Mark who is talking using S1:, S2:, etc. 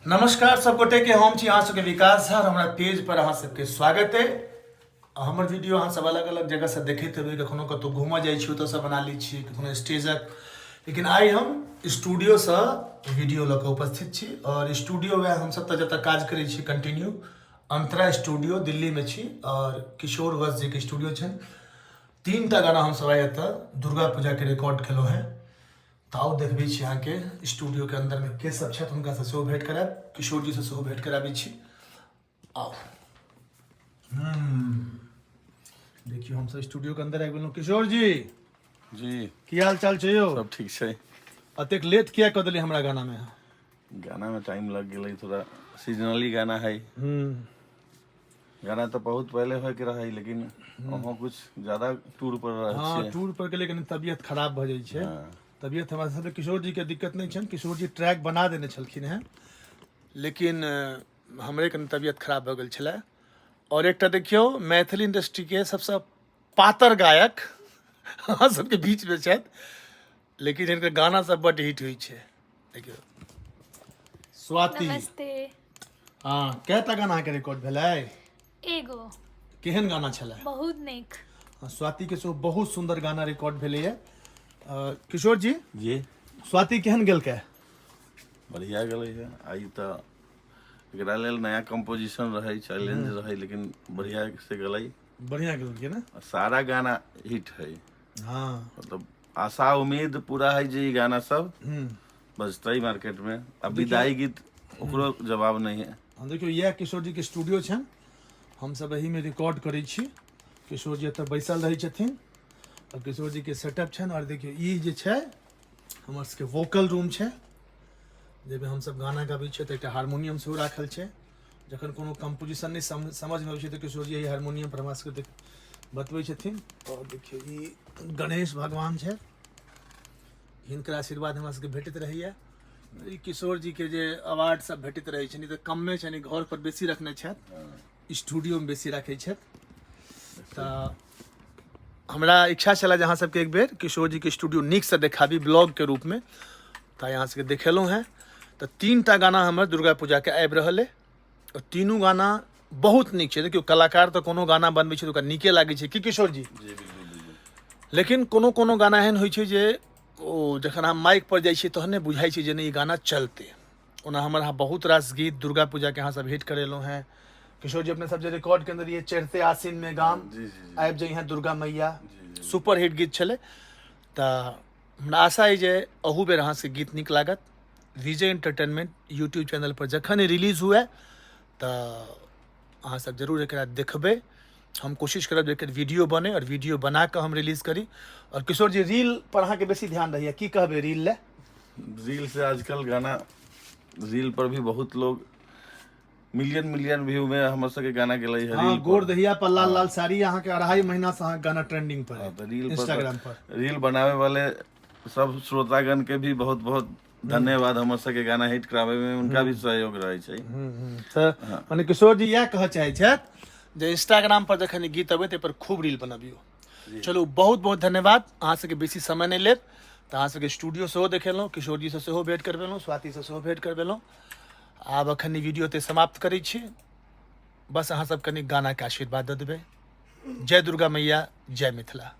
S1: नमस्कार सब गोटे के, हम छी अहाँ सबके विकास झा और हमरा पेज पर अहाँ सबके स्वागत है। हमर वीडियो अहाँ सब अलग अलग जगह से देखैत हेबै, कखनो कतौ घूमऽ जाइ छी ओतऽसँ बना लै छी, कखनो स्टेजक, लेकिन आइ हम स्टूडियोसँ वीडियो लऽ कऽ उपस्थित छी। और स्टूडियो वएह हमसब तऽ जतऽ काज करै छी कंटिन्यू, अंतरा स्टूडियो दिल्लीमे छी और किशोर वत्स जीके स्टूडियो छनि। 3टा गाना हमसब आइ एतऽ दुर्गा पूजाके रिकॉर्ड केलहुँ हेँ। तऽ आउ देखबै छी अहाँके स्टूडियोके अन्दरमे के सब छथि, हुनकासँ सेहो भेँट करायब, किशोर जीसँ सेहो भेँट कराबै छी। आउ, देखियौ हमसब स्टूडियोके अन्दर आबि गेलहुँ। किशोर जी
S2: जी,
S1: की हाल चाल छै यौ?
S2: सब ठीक छै।
S1: अतेक लेट किया कऽ देलियै हमरा गानामे?
S2: गाना में टाइम लग गेलै, थोड़ा सीजनली गाना है। गाना तो बहुत पहले होय के रहे, लेकिन अहाँ कुछ ज्यादा टूर पर रहे
S1: हाँ
S2: छियै।
S1: टूर पर गेलै कनि तबियत खराब भऽ जाइ छै। तबियत हमरा सबके किशोर जी के दिक्कत नहि छनि, किशोर जी ट्रैक बना देने छलखिन हेँ, लेकिन हमरे कनि तबियत खराब भऽ गेल छलै। और एकटा देखियौ मैथिली इंडस्ट्रीके सबसँ पातर गायक अहाँ सबके बीचमे छथि, लेकिन हिनकर गाना सब बड्ड हिट होइ छै। देखियौ स्वाति।
S3: नमस्ते।
S1: हाँ, कएटा गाना अहाँके रिकॉर्ड भेलै?
S3: एगो।
S1: केहन गाना छलै?
S3: बहुत नीक।
S1: हाँ, स्वाति के सेहो बहुत सुंदर गाना रिकॉर्ड भेलैए। किशोर जी।
S2: जी।
S1: स्वाति केहन गेलकै?
S2: बढ़िया गेलै है। आइ तऽ एकरा लेल नया कंपोजिशन रहै, चैलेंज रहै, लेकिन बढ़िया से गेलै।
S1: बढ़िया गेलकै ने?
S2: आ सारा गाना हिट है। मतलब आशा उम्मीद पूरा है जे ई गाना सब बजतै मार्केट में। आ विदाई गीत ओकरो जवाब नहीं है।
S1: हाँ, देखियौ इएह किशोर जी के स्टूडियो छनि, हमसब एहिमे रिकॉर्ड करै छी। किशोर जी एतऽ बैसल रहै छथिन और किशोर जी के सेटअप छनि। और देखियौ ई जे छै हमर सबके वोकल रूम छै, जाहिमे हमसब गाना गाबै छियै। तऽ एकटा हारमोनियम सेहो राखल छै, जखन कोनो कम्पोजिशन नहि समझमे अबै छै तऽ किशोर जी एहि हारमोनियम पर हमरा सबके बतबै छथिन। और देखियौ ई गणेश भगवान छै, हिनकर आशीर्वाद हमरा सबके भेटैत रहैया। ई किशोर जी के जे अवार्ड सब भेटैत रहै छनि तऽ कमे छनि, घर पर बेसी रखने छथि, स्टूडियो में बेसी राखै छथि। तऽ हमरा इच्छा छलै जे अहाँ सबके एक बेर किशोर जी के स्टूडियो नीकसँ देखाबी ब्लॉग के रूप में, तऽ अहाँ सबके देखेलहुँ हेँ। तऽ 3टा गाना हमर दुर्गा पूजाके आबि रहल अइ और तीनू गाना बहुत नीक छै। देखियौ कलाकार तऽ कोनो गाना बनबै छै तऽ ओकरा नीके लागै छै, की किशोर जी?
S2: जी बिल्कुल बिल्कुल।
S1: लेकिन कोनो कोनो गाना एहन होइ छै जे ओ जखन अहाँ माइक पर जाइ छियै तहने बुझाइ छै जे नहि ई गाना चलतै। ओना हमर अहाँ बहुत रास गीत दुर्गा पूजाके अहाँ सब हिट करेलहुँ हेँ। किशोर जी अपने सब जे रिकॉर्ड केने रहियै चढ़ते आसिन में गाम
S2: जी, जी, जी।
S1: आबि जइहेँ दुर्गा मैया,
S2: जी, जी।
S1: सुपर हिट गीत छलै। तऽ हमरा आशा अइ जे अहू बेर अहाँ सबके गीत नीक लागत। विजय एंटरटेनमेंट यूट्यूब चैनल पर जखन रिलीज हुए तऽ अहाँ सब जरूर एकरा देखबै। हम कोशिश करब जे एकर वीडियो बने और वीडियो बना कऽ हम रिलीज करी। और किशोर जी रील पर अहाँके बेसी ध्यान रहैया, की कहबै रील लए?
S2: रील से आजकल गाना रील पर भी बहुत लोग मिलियन मिलियन व्यू में हमर सबके गाना गेलै है।
S1: हाँ,
S2: रील पर।
S1: गोर दहिया पर लाल लाल साड़ी अहाँके 2.5 महीना से अहाँके गाना ट्रेंडिंग पर है।
S2: हाँ, तऽ रील पर
S1: इंस्टाग्राम पर।
S2: रील बनावे वाले सब श्रोतागण के भी बहुत बहुत धन्यवाद, हमर सबके गाना हिट करावे में उनका भी सहयोग रहे छै।
S1: तऽ मने किशोर जी इएह कहऽ चाहै छथि जे इंस्टाग्राम पर जखन ई गीत अबै ताहि पर खूब रील बनबियौ। चलू बहुत बहुत धन्यवाद, अहाँ सबके बेसी समय नहि लेब। तऽ अहाँ सबके स्टूडियो सेहो देखेलहुँ, किशोर जी से सेहो भेंट करबेलहुँ, स्वाति से सेहो भेंट करबेलहुँ। आब अखन ई वीडियो एतै समाप्त करै छी। बस अहाँ सब कनि गानाके आशीर्वाद दऽ देबै। जय दुर्गा मैया, जय मिथिला।